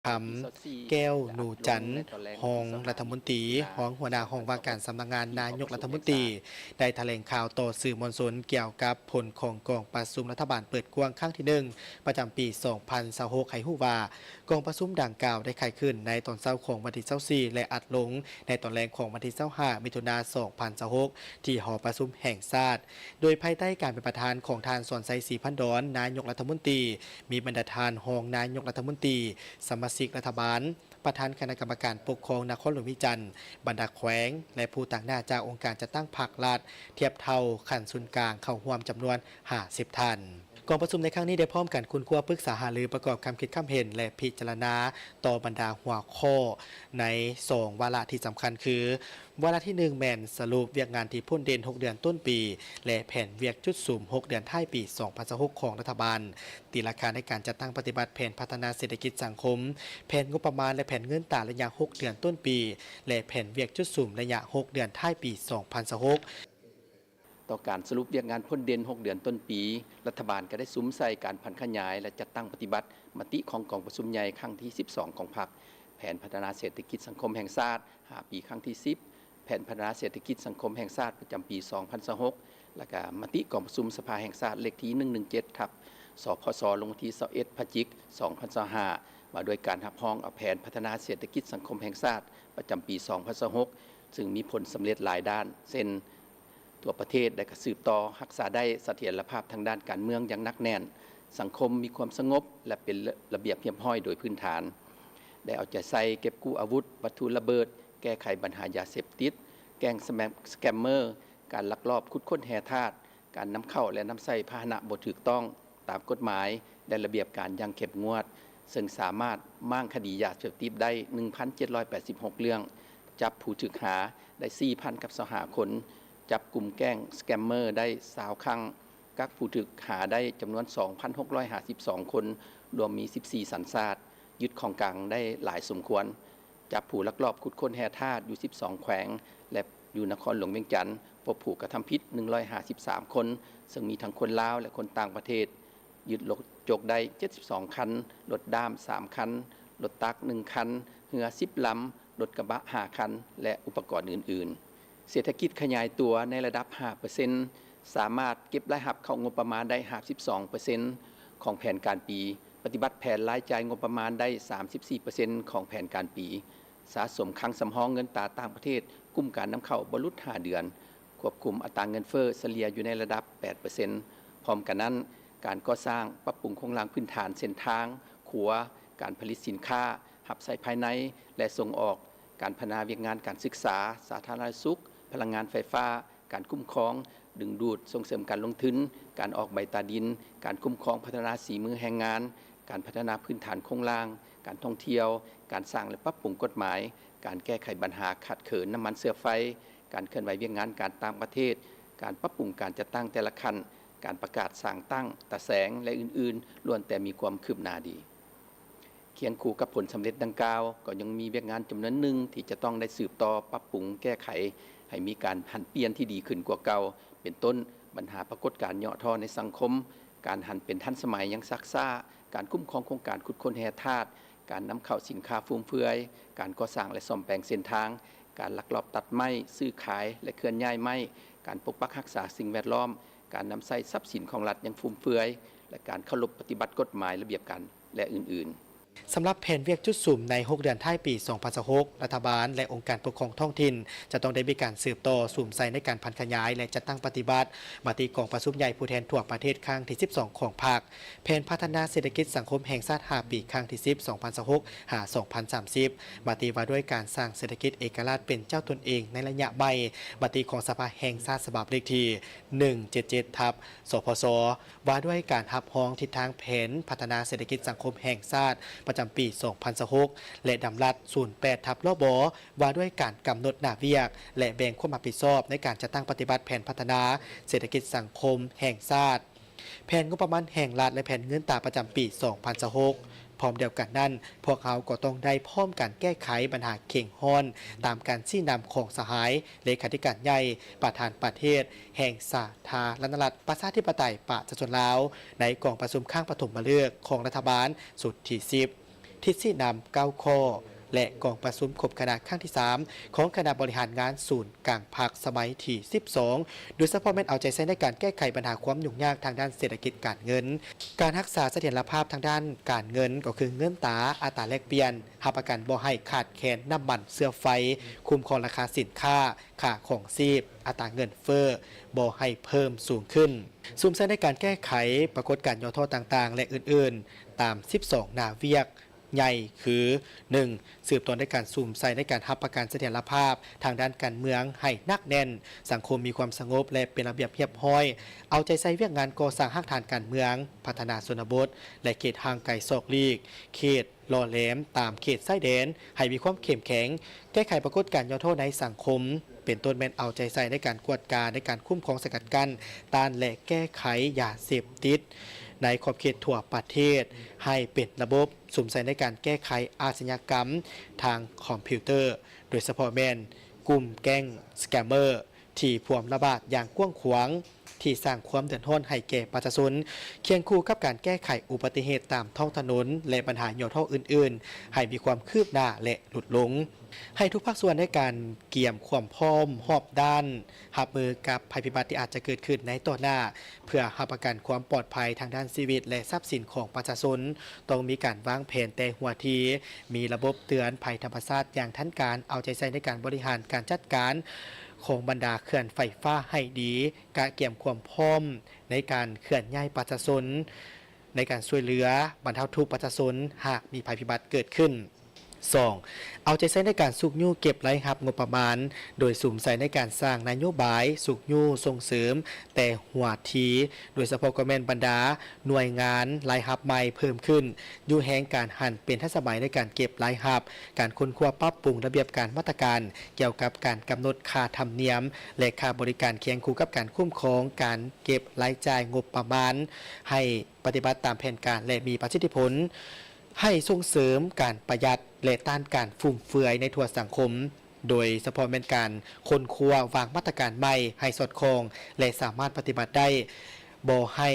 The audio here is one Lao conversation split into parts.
ຄຳແກ້ວ ນູຈັນ ຮອງລັດຖະມົນຕີ ຮອງຫົວໜ້າຫ້ອງວ່າການສຳນັກງານນາຍົກລັດຖະມົນຕີ ໄດ້ຖະແຫຼງຂ່າວຕໍ່ສື່ມວນຊົນກ່ຽວກັບຜົນຂອງກອງປະຊຸມລັດຖະບານເປີດກວ້າງຄັ້ງທີໜຶ່ງ ປະຈຳປີສອງພັນຊາວຫົກ ໃຫ້ຮູ້ວ່າ ກອງປະຊຸມດັ່ງກ່າວໄດ້ໄຂຂຶ້ນໃນຕອນເຊົ້າຂອງວັນທີຊາວສີ່ ແລະ ອັດລົງໃນຕອນແລງຂອງວັນທີຊາວຫ້າ ມິຖຸນາ ສອງພັນຊາວຫົກ ທີ່ຫໍປະຊຸມແຫ່ງຊາດ ໂດຍພາຍໃຕ້ການເປັນປະທານຂອງທ່ານ ສອນໄຊ ສີພັນດອນ ນາຍົກລັດຖະມົນຕີ, ມີບັນດາທ່ານຮອງນາຍົກລັດຖະມົນຕີ, ສະມາຊິກລັດຖະບານ, ປະທານຄະນະກຳມະການປົກຄອງນະຄອນຫຼວງວຽງຈັນ, ບັນດາແຂວງ ແລະ ຜູ້ຕາງໜ້າຈາກອົງການຈັດຕັ້ງພັກລັດທຽບເທົ່າຂັ້ນສູນກາງເຂົ້າຮ່ວມຈຳນວນຫ້າສິບທ່ານ. ກອງປະຊຸມໃນຄັ້ງນີ້ໄດ້ພ້ອມກັນຄົ້ນຄວ້າປຶກສາຫາລືປະກອບຄຳຄິດຄຳເຫັນ ແລະ ພິຈາລະນາຕໍ່ບັນດາຫົວຂໍ້ໃນສອງວາລະທີ່ສຳຄັນຄື ວາລະທີໜຶ່ງແມ່ນສະຫຼຸບວຽກງານທີ່ພົ້ນເດັ່ນຫົກເດືອນຕົ້ນປີ ແລະ ແຜນວຽກຈຸດສຸມຫົກເດືອນທ້າຍປີສອງພັນຊາວຫົກຂອງລັດຖະບານ, ຕີລາຄາໃນການຈັດຕັ້ງປະຕິບັດແຜນພັດທະນາເສດຖະກິດສັງຄົມ, ແຜນງົບປະມານ ແລະ ແຜນເງິນຕາໄລຍະຫົກເດືອນຕົ້ນປີ ແລະ ແຜນວຽກຈຸດສຸມໄລຍະຫົກເດືອນທ້າຍປີສອງພັນຊາວຫົກ. ຕໍ່ການສະຫຼຸບວຽກງານພົ້ນເດັ່ນຫົກເດືອນຕົ້ນປີ, ລັດຖະບານກໍໄດ້ສຸມໃສ່ການຜັນຂະຫຍາຍ ແລະ ຈັດຕັ້ງປະຕິບັດມະຕິຂອງກອງປະຊຸມໃຫຍ່ຄັ້ງທີສິບສອງຂອງພັກ, ແຜນພັດທະນາເສດຖະກິດສັງຄົມແຫ່ງຊາດຫ້າປີຄັ້ງທີສິບ, ແຜນພັດທະນາເສດຖະກິດສັງຄົມແຫ່ງຊາດປະຈຳປີສອງພັນຊາວຫົກ ແລ້ວກະມະຕິກອງປະຊຸມສະພາແຫ່ງຊາດເລກທີໜຶ່ງໜຶ່ງເຈັດ ທັບ ສພສ ລົງວັນທີຊາວເອັດ ພະຈິກ ສອງພັນຊາວຫ້າ ວ່າດ້ວຍການຮັບຮອງເອົາແຜນພັດທະນາເສດຖະກິດສັງຄົມແຫ່ງຊາດປະຈຳປີສອງພັນຊາວຫົກ ຊຶ່ງມີຜົນສຳເລັດຫຼາຍດ້ານ ເຊັ່ນ ທົ່ວປະເທດ ແລະ ກະສືບຕໍ່ຮັກສາໄດ້ສະຖຽນລະພາບທາງດ້ານການເມືອງຢ່າງໜັກແໜ້ນ, ສັງຄົມມີຄວາມສະຫງົບ ແລະ ເປັນລະບຽບຮຽບຮ້ອຍໂດຍພື້ນຖານ, ໄດ້ເອົາໃຈໃສ່ເກັບກູ້ອາວຸດ, ວັດຖຸລະເບີດ, ແກ້ໄຂບັນຫາຢາເສບຕິດ, ແກ້ງສະແມມ ສະແກມເມີ, ການລັກລອບຂຸດຄົ້ນແຮ່ທາດ, ການນຳເຂົ້າ ແລະ ນຳໃຊ້ພາຫະນະບໍ່ຖືກຕ້ອງຕາມກົດໝາຍ ແລະ ລະບຽບການຢ່າງເຂັ້ມງວດ, ເຊິ່ງສາມາດມ້າງຄະດີຢາເສບຕິດໄດ້ໜຶ່ງພັນເຈັດຮ້ອຍແປດສິບຫົກເລື່ອງ, ຈັບຜູ້ຖືກຫາໄດ້ສີ່ພັນກັບຊາວຫ້າຄົນ, ຈັບກຸ່ມແກ້ງສະແກມເມີໄດ້ຊາວຄັ້ງ, ກັກຜູ້ຖືກຫາໄດ້ຈຳນວນສອງພັນຫົກຮ້ອຍຫ້າສິບສອງຄົນ, ລວມມີສິບສີ່ສັນຊາດ, ຍຶດຂອງກາງໄດ້ຫຼາຍສົມຄວນ, ຈັບຜູ້ລັກລອບຂຸດຄົ້ນແຮ່ທາດຢູ່ສິບສອງແຂວງ ແລະ ຢູ່ນະຄອນຫຼວງວຽງຈັນ, ພົບຜູ້ກະທຳຜິດໜຶ່ງຮ້ອຍຫ້າສິບສາມຄົນ, ເຊິ່ງມີທັງຄົນລາວ ແລະ ຄົນຕ່າງປະເທດ, ຍຶດລົດຈົກໄດ້ເຈັດສິບສອງຄັນ, ລົດດ້າມສາມຄັນ, ລົດຕັກໜຶ່ງຄັນ, ເຮືອສິບລຳ, ລົດກະບະຫ້າຄັນ ແລະ ອຸປະກອນອື່ນໆ. ເສດຖະກິດຂະຫຍາຍຕົວໃນລະດັບຫ້າເປີເຊັນ, ສາມາດເກັບລາຍຮັບເຂົ້າງົບປະມານໄດ້ຫ້າສິບສອງເປີເຊັນຂອງແຜນການປີ, ປະຕິບັດແຜນລາຍຈ່າຍງົບປະມານໄດ້ສາມສິບສີ່ເປີເຊັນຂອງແຜນການປີ, ສະສົມຄັງສຳຮອງເງິນຕາຕ່າງປະເທດ, ກຸ່ມການນຳເຂົ້າບໍ່ຫຼຸດຫ້າເດືອນ, ຄວບຄຸມອັດຕາເງິນເຟີ້ສະເລ່ຍຢູ່ໃນລະດັບແປດເປີເຊັນ. ພ້ອມກັນນັ້ນ, ການກໍ່ສ້າງປັບປຸງໂຄງລ່າງພື້ນຖານເສັ້ນທາງ, ຂົວ, ການຜະລິດສິນຄ້າ, ຮັບໃຊ້ພາຍໃນ ແລະ ສົ່ງອອກ, ການພັດທະນາວຽກງານການສຶກສາ, ສາທາລະນະສຸກ, ພະລັງງານໄຟຟ້າ, ການຄຸ້ມຄອງ, ດຶງດູດ, ສົ່ງເສີມການລົງທຶນ, ການອອກໃບຕາດິນ, ການຄຸ້ມຄອງພັດທະນາສີມືແຮງງານ, ການພັດທະນາພື້ນຖານໂຄງລ່າງ, ການທ່ອງທ່ຽວ, ການສ້າງ ແລະ ປັບປຸງກົດໝາຍ, ການແກ້ໄຂບັນຫາຂາດເຂີນນ້ຳມັນເຊື້ອໄຟ, ການເຄື່ອນໄຫວວຽກງານການຕ່າງປະເທດ, ການປັບປຸງການຈັດຕັ້ງແຕ່ລະຂັ້ນ, ການປະກາດສ້າງຕັ້ງ, ຕາແສງ ແລະ ອື່ນໆ ລ້ວນແຕ່ມີຄວາມຄືບໜ້າດີ. ຄຽງຄູ່ກັບຜົນສຳເລັດດັ່ງກ່າວ, ກໍຍັງມີວຽກງານຈຳນວນໜຶ່ງທີ່ຈະຕ້ອງໄດ້ສືບຕໍ່ປັບປຸງແກ້ໄຂໃຫ້ມີການຫັນປ່ຽນທີ່ດີຂຶ້ນກວ່າເກົ່າ, ເປັນຕົ້ນ ບັນຫາປາກົດການຫຍໍ້ທໍ້ໃນສັງຄົມ, ການຫັນເປັນທັນສະໄໝຍັງຊັກຊ້າ, ການຄຸ້ມຄອງໂຄງການຂຸດຄົ້ນແຮ່ທາດ, ການນຳເຂົ້າສິນຄ້າຟຸມເຟືອຍ, ການກໍ່ສ້າງ ແລະ ສ້ອມແປງເສັ້ນທາງ, ການລັກລອບຕັດໄມ້, ຊື້ຂາຍ ແລະ ເຄື່ອນຍ້າຍໄມ້, ການປົກປັກຮັກສາສິ່ງແວດລ້ອມ, ການນຳໃຊ້ຊັບສິນຂອງລັດຢ່າງຟຸມເຟືອຍ ແລະ ການເຄົາລົບປະຕິບັດກົດໝາຍລະບຽບການ ແລະ ອື່ນໆ. ສຳລັບແຜນວຽກຈຸດສຸມໃນຫົກເດືອນທ້າຍປີສອງພັນຊາວຫົກ, ລັດຖະບານ ແລະ ອົງການປົກຄອງທ້ອງຖິ່ນຈະຕ້ອງໄດ້ມີການສືບຕໍ່ສຸມໃສ່ໃນການຜັນຂະຫຍາຍ ແລະ ຈັດຕັ້ງປະຕິບັດມະຕິກອງປະຊຸມໃຫຍ່ຜູ້ແທນທົ່ວປະເທດຄັ້ງທີສິບສອງຂອງພັກ, ແຜນພັດທະນາເສດຖະກິດສັງຄົມແຫ່ງຊາດຫ້າປີ ຄັ້ງທີສິບ ສອງພັນຊາວຫົກ ຫາ ສອງພັນສາມສິບ, ມະຕິວ່າດ້ວຍການສ້າງເສດຖະກິດເອກະລາດເປັນເຈົ້າຕົນເອງໃນໄລຍະໃໝ່, ມະຕິຂອງສະພາແຫ່ງຊາດສະບັບເລກທີໜຶ່ງເຈັດເຈັດ ທັບ ສພສ ວ່າດ້ວຍການຮັບຮອງທິດທາງແຜນພັດທະນາເສດຖະກິດສັງຄົມແຫ່ງຊາດປະຈຳປີສອງພັນຊາວຫົກ ແລະ ດຳລັດສູນແປດ ທັບ ລບ ວ່າດ້ວຍການກຳນົດໜ້າວຽກ ແລະ ແບ່ງຄວາມຮັບຜິດຊອບໃນການຈັດຕັ້ງປະຕິບັດແຜນພັດທະນາເສດຖະກິດສັງຄົມແຫ່ງຊາດ, ແຜນງົບປະມານແຫ່ງລັດ ແລະ ແຜນເງິນຕາປະຈຳປີສອງພັນຊາວຫົກ. ພ້ອມດຽວກັນນັ້ນ, ພວກເຮົາກໍຕ້ອງໄດ້ພ້ອມກັນແກ້ໄຂບັນຫາເຄັ່ງຮ້ອນຕາມການຊີ້ນຳຂອງສະຫາຍເລຂາທິການໃຫຍ່ ປະທານປະເທດແຫ່ງສາທາລະນະລັດ ປະຊາທິປະໄຕ ປະຊາຊົນລາວ ໃນກອງປະຊຸມຄັ້ງປະຖົມມະເລິກຂອງລັດຖະບານຊຸດທີສິບ. ທິດຊີ້ນຳເກົ້າຂໍ້ ແລະ ກອງປະຊຸມຄົບຄະນະຄັ້ງທີສາມ ຂອງຄະນະບໍລິຫານງານສູນກາງພັກສະໄໝທີສິບສອງ ໂດຍສະເພາະແມ່ນເອົາໃຈໃສ່ໃນການແກ້ໄຂບັນຫາຄວາມຫຍຸ້ງຍາກທາງດ້ານເສດຖະກິດການເງິນ, ການຮັກສາສະຖຽນລະພາບທາງດ້ານການເງິນ ກໍຄືເງິນຕາ, ອັດຕາແລກປ່ຽນ, ຮັບປະກັນບໍ່ໃຫ້ຂາດແຄນນ້ຳມັນເຊື້ອໄຟ, ຄຸ້ມຄອງລາຄາສິນຄ້າ, ຄ່າຄອງຊີບ, ອັດຕາເງິນເຟີ້ ບໍ່ໃຫ້ເພີ່ມສູງຂຶ້ນ. ສຸມໃສ່ໃນການແກ້ໄຂປາກົດການຫຍໍ້ທໍ້ຕ່າງໆ ແລະ ອື່ນໆ ຕາມສິບສອງໜ້າວຽກໃຫຍ່ຄື ໜຶ່ງ ສືບຕໍ່ໃນການສຸມໃສ່ໃນການຮັບປະກັນສະຖຽນລະພາບທາງດ້ານການເມືອງໃຫ້ໜັກແໜ້ນ, ສັງຄົມມີຄວາມສະຫງົບ ແລະ ເປັນລະບຽບຮຽບຮ້ອຍ, ເອົາໃຈໃສ່ວຽກງານກໍ່ສ້າງຮາກຖານການເມືອງ, ພັດທະນາຊົນນະບົດ ແລະ ເຂດຫ່າງໄກສອກຫຼີກ, ເຂດ ຫຼໍ່ແຫຼມຕາມເຂດຊາຍແດນໃຫ້ມີຄວາມເຂັ້ມແຂງ, ແກ້ໄຂປາກົດການຫຍໍ້ທໍ້ໃນສັງຄົມ, ເປັນຕົ້ນແມ່ນເອົາໃຈໃສ່ໃນການກວດກາ, ໃນການຄຸ້ມຄອງສະກັດກັ້ນ, ຕ້ານ ແລະ ແກ້ໄຂຢາເສບຕິດໃນຂອບເຂດທົ່ວປະເທດໃຫ້ເປັນລະບົບ, ສຸມໃສ່ໃນການແກ້ໄຂອາຊະຍາກຳທາງຄອມພິວເຕີ, ໂດຍສະເພາະແມ່ນກຸ່ມແກ້ງສະແກມເມີ ທີ່ພວມລະບາດຢ່າງກວ້າງຂວາງ, ທີ່ສ້າງຄວາມເດືອດຮ້ອນໃຫ້ແກ່ປະຊາຊົນ, ຄຽງຄູ່ກັບການແກ້ໄຂອຸບັດຕິເຫດຕາມທ້ອງຖະໜົນ ແລະ ບັນຫາຫຍໍ້ທໍ້ອື່ນໆ ໃຫ້ມີຄວາມຄືບໜ້າ ແລະ ຫຼຸດລົງ. ໃຫ້ທຸກພາກສ່ວນໃນການກຽມຄວາມພ້ອມຮອບດ້ານ ຮັບມືກັບໄພພິບັດທີ່ອາດຈະເກີດຂຶ້ນໃນຕໍ່ໜ້າ, ເພື່ອຮັບປະກັນຄວາມປອດໄພທາງດ້ານຊີວິດ ແລະ ຊັບສິນຂອງປະຊາຊົນ, ຕ້ອງມີການວາງແຜນແຕ່ຫົວທີ, ມີລະບົບເຕືອນໄພທຳມະຊາດຢ່າງທັນການ, ເອົາໃຈໃສ່ໃນການບໍລິຫານການຈັດການ ຂອງບັນດາເຂື່ອນໄຟຟ້າໃຫ້ດີ, ກະກຽມຄວາມພ້ອມໃນການເຄື່ອນຍ້າຍປະຊາຊົນ, ໃນການຊ່ວຍເຫຼືອບັນເທົາທຸກປະຊາຊົນ ຫາກມີໄພພິບັດເກີດຂຶ້ນ. ສອງ, ເອົາໃຈໃສ່ໃນການຊຸກຍູ້ເກັບລາຍຮັບງົບປະມານ, ໂດຍສຸມໃສ່ໃນການສ້າງນະໂຍບາຍຊຸກຍູ້ສົ່ງເສີມແຕ່ຫົວທີ, ໂດຍສະເພາະກໍແມ່ນບັນດາໜ່ວຍງານລາຍຮັບໃໝ່ເພີ່ມຂຶ້ນ, ຍູ້ແຮງການຫັນເປັນທັນສະໄໝໃນການເກັບລາຍຮັບ, ການຄົ້ນຄວ້າປັບປຸງລະບຽບການມາດຕະການກ່ຽວກັບການກຳນົດຄ່າທຳນຽມ ແລະ ຄ່າບໍລິການ ຄຽງຄູ່ກັບການຄຸ້ມຄອງການເກັບລາຍຈ່າຍງົບປະມານ ໃຫ້ປະຕິບັດຕາມແຜນການ ແລະ ມີປະສິດທິຜົນ, ໃຫ້ສົ່ງເສີມການປະຢັດ ແລະ ຕ້ານການຟຸມເຟືອຍໃນທົ່ວສັງຄົມ, ໂດຍສະເພາະແມ່ນການຄົ້ນຄວ້າວາງມາດຕະການໃໝ່ໃຫ້ສອດຄ່ອງ ແລະ ສາມາດປະຕິບັດໄດ້, ບໍ່ໃຫ້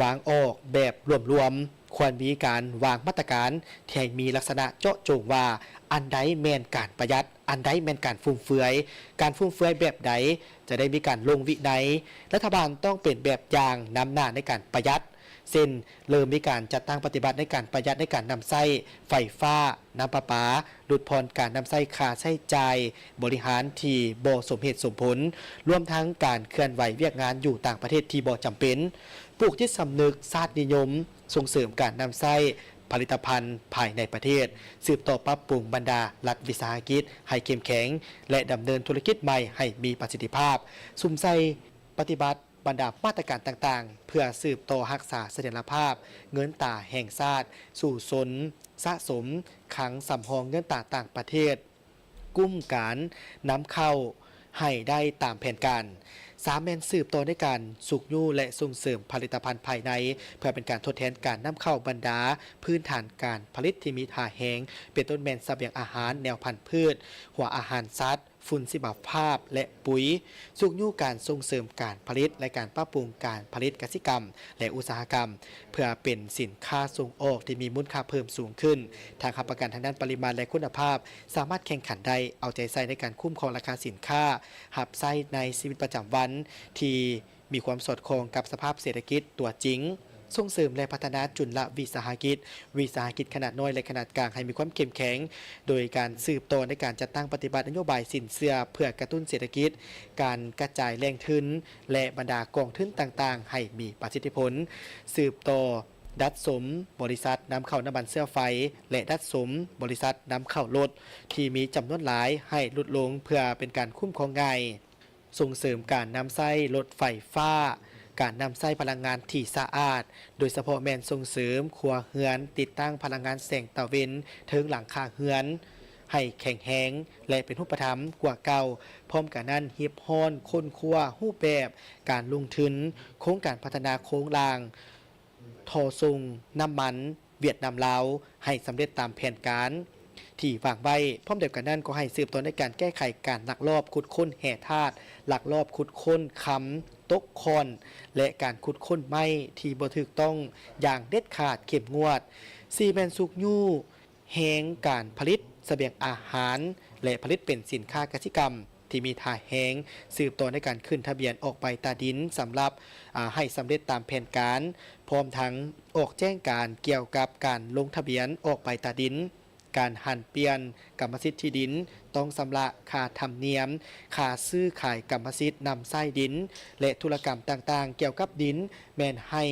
ວາງອອກແບບລວມໆ, ຄວນມີການວາງມາດຕະການທີ່ໃຫ້ມີລັກສະນະເຈາະຈົງວ່າ ອັນໃດແມ່ນການປະຢັດ, ອັນໃດແມ່ນການຟຸມເຟືອຍ, ການຟຸມເຟືອຍແບບໃດຈະໄດ້ມີການລົງວິໄນ. ລັດຖະບານຕ້ອງເປັນແບບຢ່າງນຳໜ້າໃນການປະຢັດ, ເຊັ່ນ ເລີ່ມມີການຈັດຕັ້ງປະຕິບັດໃນການປະຢັດໃນການນຳໃຊ້ໄຟຟ້າ, ນ້ຳປະປາ, ຫຼຸດຜ່ອນການນຳໃຊ້ຄ່າໃຊ້ຈ່າຍບໍລິຫານທີ່ບໍ່ສົມເຫດສົມຜົນ, ລວມທັງການເຄື່ອນໄຫວວຽກງານຢູ່ຕ່າງປະເທດທີ່ບໍ່ຈຳເປັນ. ປູກຈິດສຳນຶກຊາດນິຍົມ, ສົ່ງເສີມການນຳໃຊ້ຜະລິດຕະພັນພາຍໃນປະເທດ, ສືບຕໍ່ປັບປຸງບັນດາລັດວິສາຫະກິດໃຫ້ເຂັ້ມແຂງ ແລະ ດຳເນີນທຸລະກິດໃໝ່ໃຫ້ມີປະສິດທິພາບ, ສຸມໃສ່ປະຕິບັດບັນດາມາດຕະການຕ່າງໆ ເພື່ອສືບຕໍ່ຮັກສາສະຖຽນລະພາບເງິນຕາແຫ່ງຊາດ, ສູ້ຊົນສະສົມຄັງສຳຮອງເງິນຕາຕ່າງປະເທດ, ກຸ່ມການນຳເຂົ້າໃຫ້ໄດ້ຕາມແຜນການ. ສາມ ແມ່ນສືບຕໍ່ໃນການຊຸກຍູ້ ແລະ ສົ່ງເສີມຜະລິດຕະພັນພາຍໃນ ເພື່ອເປັນການທົດແທນການນຳເຂົ້າບັນດາພື້ນຖານການຜະລິດທີ່ມີທ່າແຮງ, ເປັນຕົ້ນແມ່ນສະບຽງອາຫານ, ແນວພັນພືດ, ຫົວອາຫານສັດ, ຝຸ່ນຊີວະພາບ ແລະ ປຸຍ, ຊຸກຍູ້ການສົ່ງເສີມການຜະລິດ ແລະ ການປັບປຸງການຜະລິດກະສິກຳ ແລະ ອຸດສາຫະກຳ ເພື່ອເປັນສິນຄ້າສົ່ງອອກທີ່ມີມູນຄ່າເພີ່ມສູງຂຶ້ນ, ທັງຮັບປະກັນທາງດ້ານປະລິມານ ແລະ ຄຸນນະພາບ, ສາມາດແຂ່ງຂັນໄດ້, ເອົາໃຈໃສ່ໃນການຄຸ້ມຄອງລາຄາສິນຄ້າ, ຮັບໃຊ້ໃນຊີວິດປະຈຳວັນທີ່ ມີຄວາມສອດຄ່ອງກັບສະພາບເສດຖະກິດຕົວຈິງ, ສົ່ງເສີມ ແລະ ພັດທະນາຈຸນລະວິສາຫະກິດ, ວິສາຫະກິດຂະໜາດນ້ອຍ ແລະ ຂະໜາດກາງ ໃຫ້ມີຄວາມເຂັ້ມແຂງ, ໂດຍການສືບຕໍ່ໃນການຈັດຕັ້ງປະຕິບັດນະໂຍບາຍສິນເຊື່ອເພື່ອກະຕຸ້ນເສດຖະກິດ, ການກະຈາຍແຫຼ່ງທຶນ ແລະ ບັນດາກອງທຶນຕ່າງໆ ໃຫ້ມີປະສິດທິຜົນ, ສືບຕໍ່ດັດສົມບໍລິສັດນຳເຂົ້ານ້ຳມັນເຊື້ອໄຟ ແລະ ດັດສົມບໍລິສັດນຳເຂົ້າລົດທີ່ມີຈຳນວນຫຼາຍໃຫ້ຫຼຸດລົງ ເພື່ອເປັນການຄຸ້ມຄອງງ່າຍ. ສົ່ງເສີມການນຳໃຊ້ລົດໄຟຟ້າ, ການນຳໃຊ້ພະລັງງານທີ່ສະອາດ, ໂດຍສະເພາະແມ່ນສົ່ງເສີມຄົວເຮືອນຕິດຕັ້ງພະລັງງານແສງຕາເວັນເທິງຫຼັງຄາເຮືອນໃຫ້ແຂງແຮງ ແລະ ເປັນຮູບປະທຳກວ່າເກົ່າ. ພ້ອມກັນນັ້ນ, ຮີບຮ້ອນຄົ້ນຄວ້າຮູບແບບການລົງທຶນໂຄງການພັດທະນາໂຄງລ່າງ ທໍ່ສົ່ງນ້ຳມັນຫວຽດນາມ-ລາວ ໃຫ້ສຳເລັດຕາມແຜນການທີ່ວາງໄວ້. ພ້ອມດຽວກັນນັ້ນ, ກໍໃຫ້ສືບຕໍ່ໃນການແກ້ໄຂການລັກລອບຂຸດຄົ້ນແຮ່ທາດ, ລັກລອບຂຸດຄົ້ນຄຳຕົກຂ້ອນ ແລະ ການຂຸດຄົ້ນໄມ້ທີ່ບໍ່ຖືກຕ້ອງຢ່າງເດັດຂາດ, ເຂັ້ມງວດ. ສີ່ ແມ່ນຊຸກຍູ້ ແຮງການຜະລິດສະບຽງອາຫານ ແລະ ຜະລິດເປັນສິນຄ້າກະສິກຳ ທີ່ມີທ່າແຮງສືບຕໍ່ໃນການຂຶ້ນທະບຽນອອກໃບຕາດິນ ສຳລັບ ອາ ໃຫ້ສຳເລັດຕາມແຜນການ, ພ້ອມທັງອອກແຈ້ງການກ່ຽວກັບການລົງທະບຽນອອກໃບຕາດິນ, ການຫັນປ່ຽນກຳມະສິດທີ່ດິນ, ຕ້ອງຊຳລະຄ່າທຳນຽມ, ຄ່າຊື້ຂາຍກຳມະສິດນຳໃຊ້ດິນ ແລະ ທຸລະກຳຕ່າງໆກ່ຽວກັບດິນ ແມ່ນໃຫ້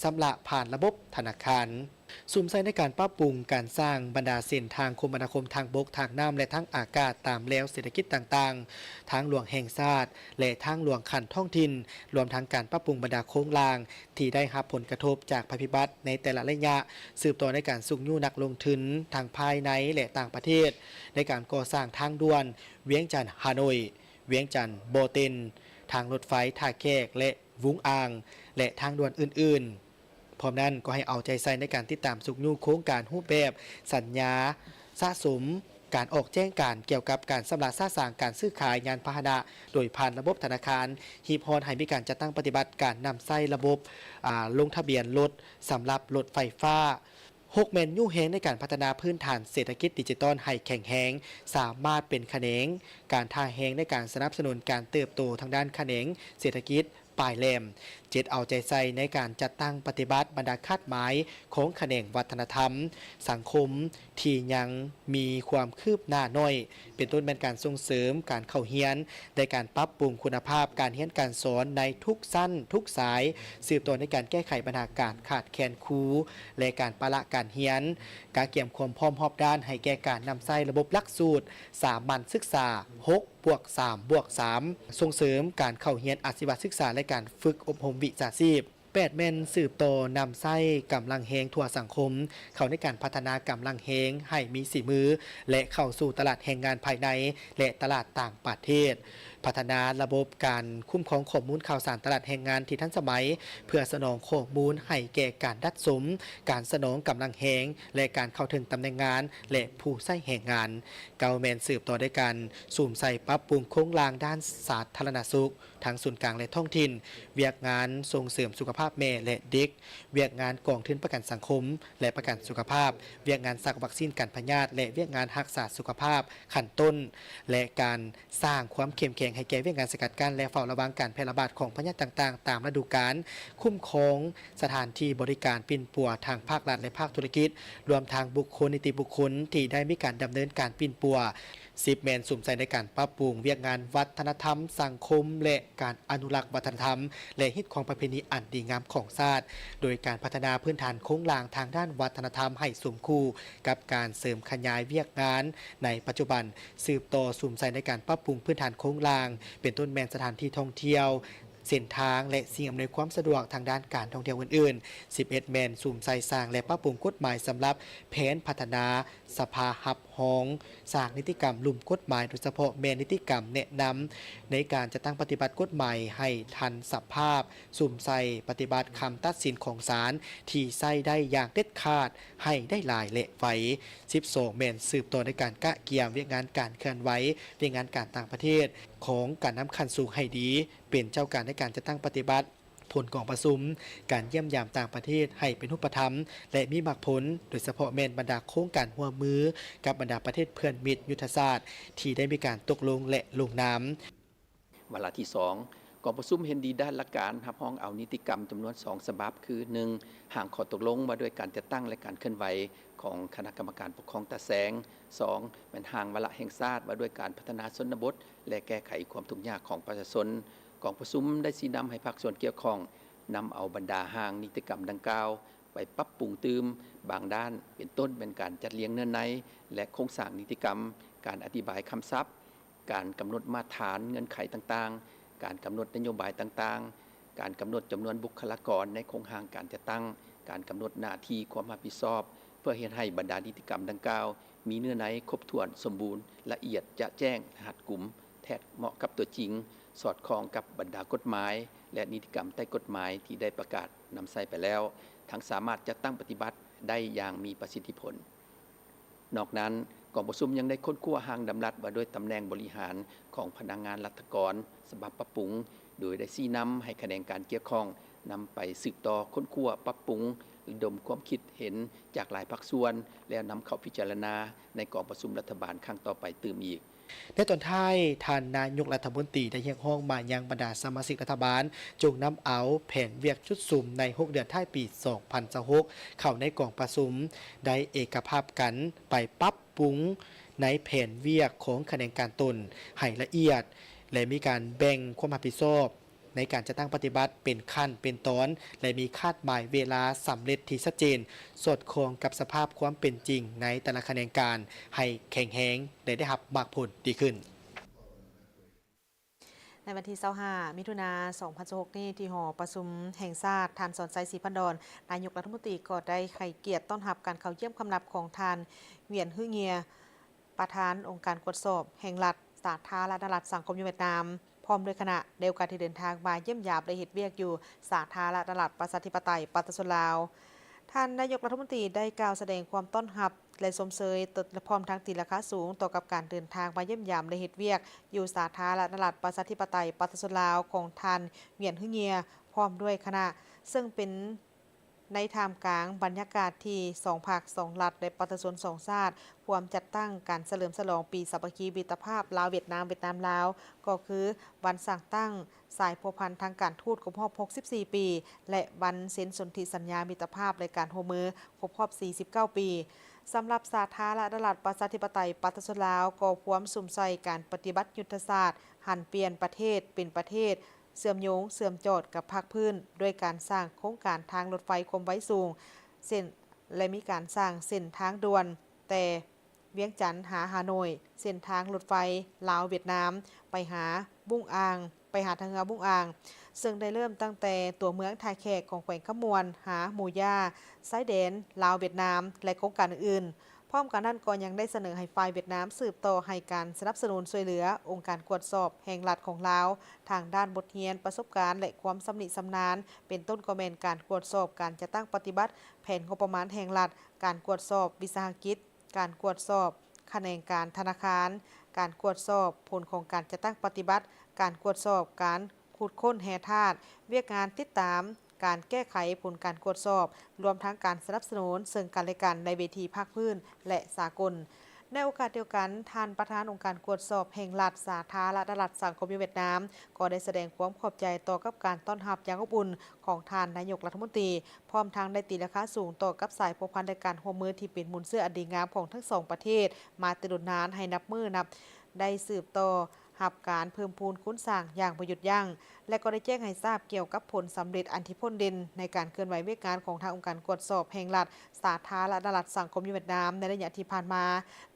ຊຳລະຜ່ານລະບົບທະນາຄານ. ສຸມໃສ່ໃນການປັບປຸງການສ້າງບັນດາເສັ້ນທາງຄົມມະນາຄົມທາງບົກ, ທາງນ້ຳ ແລະ ທາງອາກາດ ຕາມແລວເສດຖະກິດຕ່າງໆ, ທາງຫຼວງແຫ່ງຊາດ ແລະ ທາງຫຼວງຂັ້ນທ້ອງຖິ່ນ, ລວມທັງການປັບປຸງບັນດາໂຄງລ່າງທີ່ໄດ້ຮັບຜົນກະທົບຈາກໄພພິບັດໃນແຕ່ລະໄລຍະ, ສືບຕໍ່ໃນການຊຸກຍູ້ນັກລົງທຶນທັງພາຍໃນ ແລະ ຕ່າງປະເທດ ໃນການກໍ່ສ້າງທາງດ່ວນວຽງຈັນ-ຮ່າໂນ້ຍ, ວຽງຈັນ-ບໍ່ເຕັນ, ທາງລົດໄຟທ່າແຂກ ແລະ ວຸ້ງອ່າງ ແລະ ທາງດ່ວນອື່ນໆ. ພ້ອມນັ້ນກໍໃຫ້ເອົາໃຈໃສ່ໃນການຕິດຕາມຊຸກຍູ້ໂຄງການຮູບແບບສັນຍາສະສົມ, ການອອກແຈ້ງການກ່ຽວກັບການຊຳລະສະສາງການຊື້ຂາຍຍານພາຫະນະໂດຍຜ່ານລະບົບທະນາຄານ, ຮີບຮ້ອນໃຫ້ມີການຈັດຕັ້ງປະຕິບັດການນຳໃຊ້ລະບົບ ອາ ລົງທະບຽນລົດສຳລັບລົດໄຟຟ້າ. ຫົກແມ່ນຍູ້ແຮງໃນການພັດທະນາພື້ນຖານເສດຖະກິດດິຈິຕອນໃຫ້ແຂງແຮງ, ສາມາດເປັນຂະແໜງການທ່າແຮງໃນການສະໜັບສະໜູນການເຕີບໂຕທາງດ້ານຂະແໜງເສດຖະກິດ ປາຍແຫຼມ. ເຈັດ ເອົາໃຈໃສ່ໃນການຈັດຕັ້ງປະຕິບັດບັນດາຄາດໝາຍຂອງຂະແໜງວັດທະນະທຳສັງຄົມທີ່ຍັງມີຄວາມຄືບໜ້າໜ້ອຍ, ເປັນຕົ້ນແມ່ນການສົ່ງເສີມການເຂົ້າຮຽນ ແລະ ການປັບປຸງຄຸນນະພາບການຮຽນການສອນໃນທຸກຊັ້ນທຸກສາຍ, ສືບຕໍ່ໃນການແກ້ໄຂບັນຫາການຂາດແຄນຄູ ແລະ ການປະລະການຮຽນ, ກະກຽມຄວາມພ້ອມຮອບດ້ານໃຫ້ແກ່ການນຳໃຊ້ລະບົບຫຼັກສູດສາມັນສຶກສາ ຫົກບວກສາມບວກສາມ, ສົ່ງເສີມການເຂົ້າຮຽນອາຊີວະສຶກສາ ແລະ ການຝຶກອົບຮົມວິຊາຊີບ. ແປດ ແມ່ນສືບຕໍ່ນຳໃຊ້ກຳລັງແຮງທົ່ວສັງຄົມ ເຂົ້າໃນການພັດທະນາກຳລັງແຮງໃຫ້ມີສີມື ແລະ ເຂົ້າສູ່ຕະຫຼາດແຮງງານພາຍໃນ ແລະ ຕະຫຼາດຕ່າງປະເທດ, ພັດທະນາລະບົບການຄຸ້ມຄອງຂໍ້ມູນຂ່າວສານຕະຫຼາດແຮງງານທີ່ທັນສະໄໝ ເພື່ອສະໜອງຂໍ້ມູນໃຫ້ແກ່ການດັດສົມ, ການສະໜອງກຳລັງແຮງ ແລະ ການເຂົ້າເຖິງຕຳແໜ່ງງານ ແລະ ຜູ້ໃຊ້ແຮງງານ. ເກົ້າ ແມ່ນສືບຕໍ່ໃນການສຸມໃສ່ປັບປຸງໂຄງລ່າງດ້ານສາທາລະນະສຸກ ທັງສູນກາງ ແລະ ທ້ອງຖິ່ນ, ວຽກງານສົ່ງເສີມສຸຂະພາບແມ່ ແລະ ເດັກ, ວຽກງານກອງທຶນປະກັນສັງຄົມ ແລະ ປະກັນສຸຂະພາບ, ວຽກງານສັກວັກຊີນກັນພະຍາດ ແລະ ວຽກງານຮັກສາສຸຂະພາບຂັ້ນຕົ້ນ ແລະ ການສ້າງຄວາມເຂັ້ມແຂງໃຫ້ແກ່ວຽກງານສະກັດກັ້ນ ແລະ ເຝົ້າລະວັງການແຜ່ລະບາດຂອງພະຍາດຕ່າງໆຕາມລະດູການ, ຄຸ້ມຄອງສະຖານທີ່ບໍລິການປິ່ນປົວທາງພາກລັດ ແລະ ພາກທຸລະກິດ, ລວມທັງບຸກຄົນ, ນິຕິບຸກຄົນທີ່ໄດ້ມີການດຳເນີນການປິ່ນປົວ. ສິບ ແມ່ນສຸມໃສ່ໃນການປັບປຸງວຽກງານວັດທະນະທຳ, ສັງຄົມ ແລະ ການອະນຸລັກວັດທະນະທຳ ແລະ ຮີດຄອງປະເພນີອັນດີງາມຂອງຊາດ, ໂດຍການພັດທະນາພື້ນຖານໂຄງລ່າງທາງດ້ານວັດທະນະທຳໃຫ້ສົມຄູ່ກັບການເສີມຂະຫຍາຍວຽກງານໃນປັດຈຸບັນ, ສືບຕໍ່ສຸມໃສ່ໃນການປັບປຸງພື້ນຖານໂຄງລ່າງ, ເປັນຕົ້ນແມ່ນສະຖານທີ່ທ່ອງທ່ຽວ, ເສັ້ນທາງ ແລະ ສິ່ງອຳນວຍຄວາມສະດວກທາງດ້ານການທ່ອງທ່ຽວອື່ນໆ. ສິບເອັດ ແມ່ນສຸມໃສ່ສ້າງ ແລະ ປັບປຸງກົດໝາຍສຳລັບແຜນພັດທະນາ ສະພາຮັບຮອງສ້າງນິຕິກຳລຸ່ມກົດໝາຍ, ໂດຍສະເພາະແມ່ນນິຕິກຳແນະນຳໃນການຈັດຕັ້ງປະຕິບັດກົດໝາຍໃຫ້ທັນສະພາບ, ສຸມໃສ່ປະຕິບັດຄຳຕັດສິນຂອງສານທີ່ໃຊ້ໄດ້ຢ່າງເດັດຂາດໃຫ້ໄດ້ຫຼາຍ ແລະ ໄວ. ສິບສອງ ແມ່ນສືບຕໍ່ໃນການກະກຽມວຽກງານການເຄື່ອນໄຫວ, ວຽກງານການຕ່າງປະເທດຂອງການນຳຂັ້ນສູງໃຫ້ດີ, ເປັນເຈົ້າການໃນການຈັດຕັ້ງປະຕິບັດ ຜົນກອງປະຊຸມ, ການຢ້ຽມຢາມຕ່າງປະເທດໃຫ້ເປັນຮູບປະທຳ ແລະ ມີໝາກຜົນ, ໂດຍສະເພາະແມ່ນບັນດາໂຄງການຮ່ວມມືກັບບັນດາປະເທດເພື່ອນມິດຍຸດທະສາດທີ່ໄດ້ມີການຕົກລົງ ແລະ ລົງນາມ. ວາລະທີສອງ ກອງປະຊຸມເຫັນດີດ້ານຫຼັກການຮັບຮອງເອົານິຕິກຳຈຳນວນສອງສະບັບ ຄື ໜຶ່ງ ຮ່າງຂໍ້ຕົກລົງວ່າດ້ວຍການຈັດຕັ້ງ ແລະ ການເຄື່ອນໄຫວຂອງຄະນະກຳມະການປົກຄອງຕາແສງ, ສອງ ແມ່ນຮ່າງວາລະແຫ່ງຊາດວ່າດ້ວຍການພັດທະນາຊົນນະບົດ ແລະ ແກ້ໄຂຄວາມທຸກຍາກຂອງປະຊາຊົນ. ກອງປະຊຸມໄດ້ຊີ້ນຳໃຫ້ພາກສ່ວນກ່ຽວຂ້ອງນຳເອົາບັນດາຮ່າງນິຕິກຳດັ່ງກ່າວໄປປັບປຸງຕື່ມບາງດ້ານ ເປັນຕົ້ນແມ່ນການຈັດລຽງເນື້ອໃນ ແລະ ໂຄງສ້າງນິຕິກຳ, ການອະທິບາຍຄຳສັບ, ການກຳນົດມາດຖານເງື່ອນໄຂຕ່າງໆ, ການກຳນົດນະໂຍບາຍຕ່າງໆ, ການກຳນົດຈຳນວນບຸກຄະລາກອນໃນໂຄງຮ່າງການຈັດຕັ້ງ, ການກຳນົດໜ້າທີ່ຄວາມຮັບຜິດຊອບ ເພື່ອເຮັດໃຫ້ບັນດານິຕິກຳດັ່ງກ່າວ ມີເນື້ອໃນຄົບຖ້ວນ, ສົມບູນ, ລະອຽດ, ຈະແຈ້ງ, ຮັດກຸມ, ແທດເໝາະກັບຕົວຈິງ, ສອດຄ່ອງກັບບັນດາກົດໝາຍ ແລະ ນິຕິກຳໃຕ້ກົດໝາຍທີ່ໄດ້ປະກາດນຳໃຊ້ໄປແລ້ວ, ທັງສາມາດຈັດຕັ້ງປະຕິບັດໄດ້ຢ່າງມີປະສິດທິຜົນ. ນອກນັ້ນ, ກອງປະຊຸມຍັງໄດ້ຄົ້ນຄວ້າຮ່າງດຳລັດວ່າດ້ວຍຕຳແໜ່ງບໍລິຫານຂອງພະນັກງານລັດຖະກອນສະບັບປັບປຸງ, ໂດຍໄດ້ຊີ້ນຳໃຫ້ຂະແໜງການກ່ຽວຂ້ອງນຳໄປສືບຕໍ່ຄົ້ນຄວ້າ, ປັບປຸງ, ລະດົມຄວາມຄິດເຫັນຈາກຫຼາຍພາກສ່ວນ ແລ້ວນຳເຂົ້າພິຈາລະນາໃນກອງປະຊຸມລັດຖະບານຄັ້ງຕໍ່ໄປຕື່ມອີກ. ໃນຕອນທ້າຍ, ທ່ານນາຍົກລັດຖະມົນຕີໄດ້ຮຽກຮ້ອງມາຍັງບັນດາສະມາຊິກລັດຖະບານ ຈົ່ງນຳເອົາແຜນວຽກຈຸດສຸມໃນຫົກເດືອນທ້າຍປີສອງພັນຊາວຫົກເຂົ້າໃນກອງປະຊຸມ ໄດ້ເອກະພາບກັນໄປປັບປຸງໃນແຜນວຽກຂອງຂະແໜງການຕົນໃຫ້ລະອຽດ ແລະ ມີການແບ່ງຄວາມຮັບຜິດຊອບ ໃນການຈັດຕັ້ງປະຕິບັດເປັນຂັ້ນເປັນຕອນ ແລະ ມີຄາດໝາຍເວລາສຳເລັດທີ່ຊັດເຈນ, ສອດຄ່ອງກັບສະພາບຄວາມເປັນຈິງໃນແຕ່ລະຂະແໜງການ ໃຫ້ແຂງແຮງ ແລະ ໄດ້ຮັບໝາກຜົນດີຂຶ້ນ. ໃນວັນທີຊາວຫ້າ ມິຖຸນາ ສອງພັນຊາວຫົກນີ້ ທີ່ຫໍປະຊຸມແຫ່ງຊາດ, ທ່ານ ສອນໄຊ ສີພັນດອນ ນາຍົກລັດຖະມົນຕີ ກໍໄດ້ໃຫ້ກຽດຕ້ອນຮັບການເຂົ້າຢ້ຽມຄຳນັບຂອງທ່ານ ຫວຽນ ຮືເງຍ ປະທານອົງການກວດສອບແຫ່ງລັດ ສາທາລະນະລັດສັງຄົມນິຍົມຫວຽດນາມ ພ້ອມດ້ວຍຄະນະ ໃນໂອກາດທີ່ເດີນທາງມາຢ້ຽມຢາມ ແລະ ເຮັດວຽກຢູ່ສາທາລະນະລັດປະຊາທິປະໄຕປະຊາຊົນລາວ. ທ່ານນາຍົກລັດຖະມົນຕີໄດ້ກ່າວສະແດງຄວາມຕ້ອນຮັບ ແລະ ຊົມເຊີຍ ພ້ອມທັງຕີລາຄາສູງຕໍ່ກັບການເດີນທາງມາຢ້ຽມຢາມ ແລະ ເຮັດວຽກຢູ່ສາທາລະນະລັດປະຊາທິປະໄຕປະຊາຊົນລາວຂອງທ່ານ ຫວຽນ ຮືເງຍ ພ້ອມດ້ວຍຄະນະ, ເຊິ່ງເປັນ ໃນທ່າມກາງບັນຍາກາດທີ່ສອງພັກສອງລັດ ແລະ ປະຊາຊົນສອງຊາດ ພວມຈັດຕັ້ງການສະເຫຼີມສະຫຼອງປີສາມັກຄີມິດຕະພາບລາວ-ຫວຽດນາມ, ຫວຽດນາມ-ລາວ ກໍຄືວັນສ້າງຕັ້ງສາຍພົວພັນທາງການທູດຄົບຮອບຫົກສິບສີ່ປີ ແລະ ວັນເຊັນສົນທິສັນຍາມິດຕະພາບ ແລະ ການຮ່ວມມືຄົບຮອບສີ່ສິບເກົ້າປີ. ສຳລັບສາທາລະນະລັດປະຊາທິປະໄຕປະຊາຊົນລາວ ກໍພວມສຸມໃສ່ການປະຕິບັດຍຸດທະສາດຫັນປ່ຽນປະເທດເປັນປະເທດ ເຊື່ອມໂຍງເຊື່ອມຈອດກັບພາກພື້ນ ດ້ວຍການສ້າງໂຄງການທາງລົດໄຟຄວາມໄວສູງ ເຊັ່ນ ແລະ ມີການສ້າງເສັ້ນທາງດ່ວນແຕ່ວຽງຈັນຫາຮ່າໂນ້ຍ, ເສັ້ນທາງລົດໄຟລາວ-ຫວຽດນາມ ໄປຫາບຸ້ງອ່າງ, ໄປຫາທ່າເຮືອບຸ້ງອ່າງ, ເຊິ່ງໄດ້ເລີ່ມຕັ້ງແຕ່ຕົວເມືອງທ່າແຂກຂອງແຂວງຄຳມ່ວນ ຫາໝູຢາ, ຊາຍແດນລາວ-ຫວຽດນາມ ແລະ ໂຄງການອື່ນໆ. ພ້ອມກັນນັ້ນກໍຍັງໄດ້ສະເໜີໃຫ້ຝ່າຍຫວຽດນາມສືບຕໍ່ໃຫ້ການສະໜັບສະໜູນຊ່ວຍເຫຼືອອົງການກວດສອບແຫ່ງລັດຂອງລາວ ທາງດ້ານບົດຮຽນ, ປະສົບການ ແລະ ຄວາມຊຳນິຊຳນານ, ເປັນຕົ້ນກໍແມ່ນການກວດສອບການຈັດຕັ້ງປະຕິບັດແຜນງົບປະມານແຫ່ງລັດ, ການກວດສອບວິສາຫະກິດ, ການກວດສອບຂະແໜງການທະນາຄານ, ການກວດສອບຜົນຂອງການຈັດຕັ້ງປະຕິບັດ, ການກວດສອບການຂຸດຄົ້ນແຮ່ທາດ, ວຽກງານຕິດຕາມ ການແກ້ໄຂຜົນການກວດສອບ, ລວມທັງການສະໜັບສະໜູນເຊິ່ງກັນແລະກັນໃນເວທີພາກພື້ນ ແລະ ສາກົນ. ໃນໂອກາດດຽວກັນ, ທ່ານປະທານອົງການກວດສອບແຫ່ງລັດ ສາທາລະນະລັດສັງຄົມນິຍົມຫວຽດນາມ ກໍໄດ້ສະແດງຄວາມຂອບໃຈຕໍ່ກັບການຕ້ອນຮັບຢ່າງອົບອຸ່ນຂອງທ່ານນາຍົກລັດຖະມົນຕີ, ພ້ອມທັງໄດ້ຕີລາຄາສູງຕໍ່ກັບສາຍພົວພັນ ແລະ ການຮ່ວມມືທີ່ເປັນມູນເຊື້ອອັນດີງາມຂອງທັງສອງປະເທດມາແຕ່ດົນນານ ໃຫ້ນັບມື້ນັບໄດ້ສືບຕໍ່ ຮັບການເພີ່ມພູນຄູນສ້າງຢ່າງບໍ່ຢຸດຢັ້ງ ແລະ ກໍໄດ້ແຈ້ງໃຫ້ຊາບກ່ຽວກັບຜົນສຳເລັດອັນທີ່ພົ້ນເດັ່ນໃນການເຄື່ອນໄຫວວຽກງານຂອງທາງອົງການກວດສອບແຫ່ງລັດ ສາທາລະນະລັດສັງຄົມນິຍົມຫວຽດນາມ ໃນໄລຍະທີ່ຜ່ານມາ,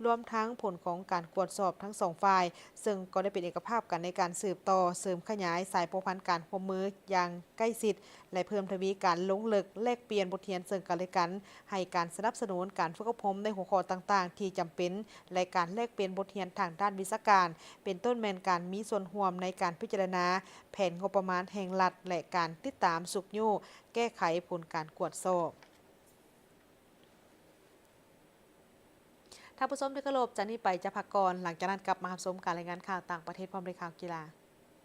ລວມທັງຜົນຂອງການກວດສອບທັງສອງຝ່າຍ, ເຊິ່ງກໍໄດ້ເປັນເອກະພາບກັນໃນການສືບຕໍ່ເສີມຂະຫຍາຍສາຍພົວພັນການຮ່ວມມືຢ່າງໃກ້ຊິດ ແລະ ເພີ່ມທະວີການລົງເລິກແລກປ່ຽນບົດຮຽນເຊິ່ງກັນແລະກັນ, ໃຫ້ການສະໜັບສະໜູນການຝຶກອົບຮົມໃນຫົວຂໍ້ຕ່າງໆທີ່ຈຳເປັນ ແລະ ການແລກປ່ຽນບົດຮຽນທາງດ້ານວິຊາການ, ເປັນຕົ້ນແມ່ນການມີສ່ວນຮ່ວມໃນການພິຈາລະນາແຜນງົບປະມານແຫ່ງລັດ ແລະ ການຕິດຕາມຊຸກຍູ້ແກ້ໄຂຜົນການກວດສອບ. ທ່ານຜູ້ຊົມທີ່ເຄົາລົບ, ຈາກນີ້ໄປຈະພັກກ່ອນ, ຫຼັງຈາກນັ້ນກັບມາຮັບຊົມການລາຍງານຂ່າວຕ່າງປະເທດພ້ອມດ້ວຍຂ່າວກິລາ.